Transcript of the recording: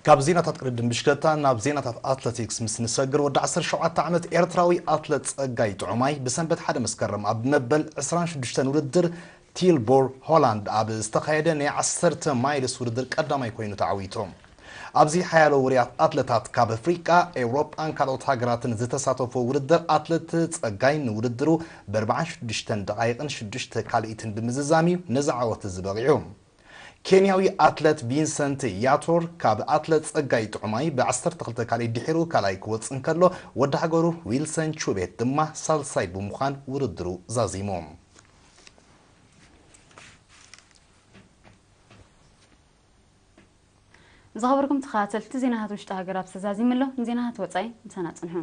ካብ ዜናታት ቅድድም ብሽክለታ ናብ ዜናታት ኣትለቲክስ ምስ ንሰግር፣ ወዲ ዓሰርተ ሸውዓተ ዓመት ኤርትራዊ ኣትለት ጸጋይ ጥዑማይ ብሰንበት ሓደ መስከረም ኣብ መበል ዕስራን ሽዱሽተን ውድድር ቲልቦር ሆላንድ ኣብ ዝተኻየደ ናይ ዓሰርተ ማይልስ ውድድር ቀዳማይ ኮይኑ ተዓዊቱ። ኣብዚ ሓያሎ ውሩያት ኣትለታት ካብ ኣፍሪቃ፣ ኤውሮጳን ካልኦት ሃገራትን ዝተሳተፎ ውድድር፣ ኣትለት ጸጋይ ንውድድሩ ብ ኣርባዓን ሽዱሽተን ደቓይቕን ሽዱሽተ ካልኢትን ብምዝዛም እዩ ነዚ ዓወት እዚ በቒዑ። ኬንያዊ ኣትለት ቪንሰንት ያቶር ካብ ኣትለት ጸጋይ ጥዑማይ ብ ዓሰርተ ክልተ ካልኢት ድሒሩ ካልኣይ ክወጽእ እንከሎ፣ ወዲ ሃገሩ ዊልሰን ቹቤት ድማ ሳልሳይ ብምዃን ውድድሩ ዛዚሙ። ዝኸበርኩም ተኸታተልቲ፣ ዜናታት ውሽጢ ሃገር ኣብ ተዛዚሙ ኣሎ። ንዜናታት ወጻኢ ምሳና ጽንሑ።